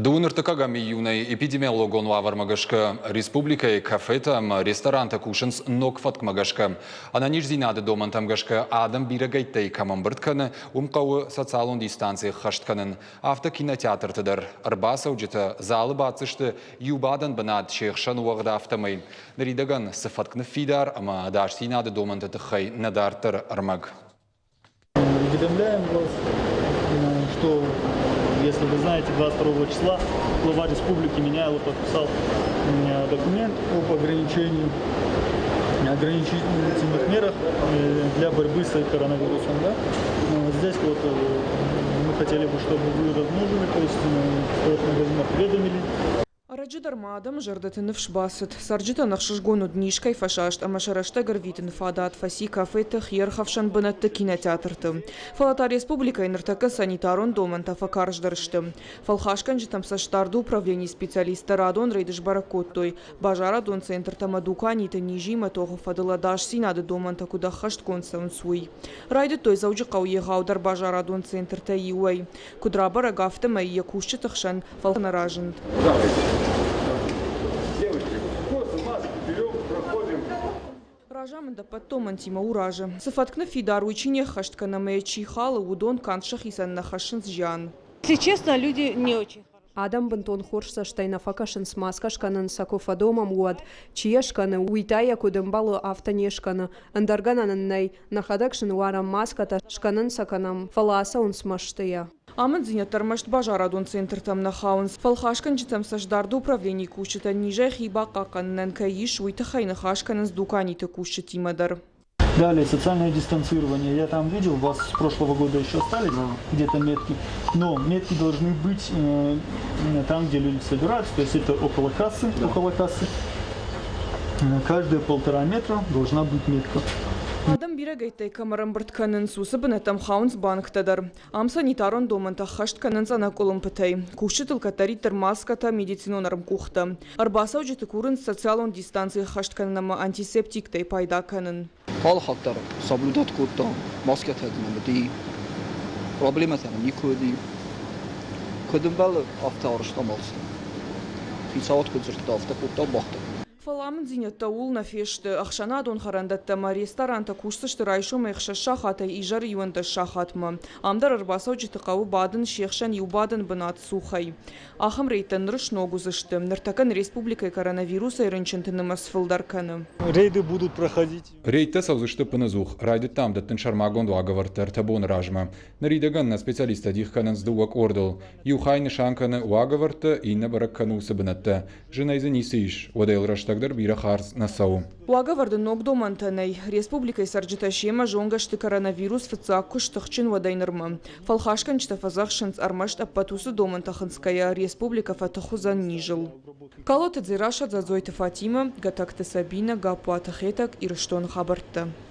Дыууын ӕртыккӕгӕм июнӕй эпидемиологон уавӕрмӕ гӕсгӕ республикӕйы кафетӕ ӕмӕ ресторантӕ кусынц ног фӕткмӕ гӕсгӕ. Ӕнӕниздзинады домӕнтӕм гӕсгӕ адӕм бирӕгӕйттӕй кӕм ӕмбырд кӕны, уым хъӕуы социалон дистанци ӕххӕст кӕнын. Афтӕ кинотеатрты дӕр ӕрбацӕуджытӕ залы баддзысты иу бадӕн бынат се хсӕн уӕгъд афтӕмӕй. Ныридӕгӕн цы фӕтк ныффидар ӕмӕ ӕдасдзинады домӕнты тыххӕй нӕ дарддӕр ӕрмӕг. Уведомляем вас, что, если вы знаете, 22 числа глава республики Меняйло подписал документ об ограничении ограничительных мерах для борьбы с коронавирусом. Да? Здесь вот мы хотели бы, чтобы вы размножили, то есть в магазинах уведомили. Ӕрӕджы дӕр ма адӕмы зӕрдӕты ныфс бацыд. Цӕрджытӕн ӕхсызгон уыд низ кӕй фӕсаст ӕмӕ сӕ рӕстӕг ӕрвитыны фадат фӕци кафеты, хиӕрхӕфсӕн бынӕтты, кинотеатрты. Фӕлӕ та республикӕйы ныртӕккӕ санитарон домӕнтӕ фӕкарздӕр сты. Фӕлхасгӕнджытӕм цӕстдарды управленийы специалисттӕ радон рейд сбӕрӕг кодтой, базарадон центртӕ ӕмӕ дуканиты низимӕ тохы фӕдыл ӕдасдзинады домӕнтӕ куыд ӕххӕстгонд цӕуынц, уый. Райдыдтой Дзӕуджыхъӕуы егъаудӕр базарадон центртӕй иуӕй. Куыд рабӕрӕг, афтӕмӕй йӕ кусджыты хсӕн фӕлтӕр нӕ разынд. Разамынд ӕппӕт домӕнтимӕ у разы. Цы фӕтк ныффидар, уый чи не ххӕст кӕны ӕмӕ йӕ чи халы, уыдон канд сӕхицӕн нӕ хӕссынц зиан. Если честно, люди не очень Адӕм бынтон хорз цӕстӕй нӕ фӕкӕсынц маскӕ скӕнын сӕ куы фӕдомӕм, уӕд. Чи йӕ скӕны, уый та йӕ куыд ӕмбӕлы, афтӕ не скӕны. Ӕндӕр гӕнӕн ын нӕй, нӕхӕдӕг сын уарӕм маскӕтӕ, скӕнын сӕ кӕнӕм, фӕлӕ ацӕуынц мӕстыйӕ. Амынддзинӕдтӕ ӕрмӕст базарадон центртӕм нӕ хауынц. Фӕлхасгӕнджытӕм цӕстдарды управленийы кусджытӕ низӕй хи бахъахъхъӕнынӕн кӕй ис, уый тыххӕй ныхас кӕнынц дуканиты кусджытимӕ дӕр. Далее социальное дистанцирование. Я там видел, у вас с прошлого года еще остались где-то метки, но метки должны быть там, где люди собираются, то есть это около кассы, да. около кассы. Каждые полтора метра должна быть метка. Адӕм бирӕгӕйттӕй кӕм ӕрӕмбырд кӕнынц, уыцы бынӕттӕм хауынц банктӕ дӕр. Ам санитарон домӕнтӕ ӕххӕст кӕнынц ӕнӕкъуылымпытӕй. Кусджытыл кӕддӕриддӕр маскӕтӕ, медицинон ӕрмкъухтӕ. Ӕрбацӕуджыты курынц социалон дистанци ӕххӕст кӕнын ӕмӕ антисептиктӕй пайда кӕнын. Алы хатт дӕр соблюдать кодта маскӕтӕ нӕм уыди, проблемӕтӕ нӕм никуы уыди. Куыд ӕмбӕлы, афтӕ арӕзтам алцыдӕр. Хицауад куыд дзырдта, афтӕ кодта мах дӕр. Фӕлӕ амынддзинӕдтӕ ууыл нӕ фесты. Ӕхсӕнадон хӕрӕндӕттӕ ӕмӕ ресторантӕ кусдзысты райсомӕй ӕхсӕз сахатӕй изӕры иуӕндӕс сахатмӕ. Ам дӕр ӕрбацӕуджыты хъӕуы бадын се хсӕн иу бадӕн бынат цухӕй. Ахӕм рейдтӕ ныр сног уыдзысты. Ныртӕккӕ нӕ республикӕйы коронавирусӕй рынчынты нымӕц фылдӕр кӕны. Рейды будут проходить. Рейдтӕ цӕудзысты ӕппынӕдзух. Райдыдтам дӕттын сӕрмагонд уагӕвӕрдтӕ ӕртӕ боны размӕ. Ныридӕгӕн нӕ специалисттӕ дих кӕнынц дыууӕ къордыл. Иу хай нысан кӕны уагӕвӕрдтӕ, иннӕ бӕрӕг кӕны уыцы бынӕттӕ. Зынӕй дзы ницы ис, уӕдӕ йыл рӕстӕг дӕр бирӕ хардз нӕ цӕуы. Уагӕвӕрды ног домӕнтӕ нӕй. Республикӕйы цӕрджытӕ семӕ зонгӕ сты коронавирус фыццаг куы стыхджын, уӕдӕй нырмӕ. Фӕлхасгӕнджытӕ фӕдзӕхсынц, ӕрмӕст ӕппӕт уыцы домӕнтӕ хынцгӕйӕ республикӕ фӕтых уыдзӕн низыл. Калоты Дзерассӕ, Дзӕдзойты Фатимӕ, Гӕтӕгты Сабинӕ, Гаппуаты Хетӕг, Ирыстоны хабӕрттӕ.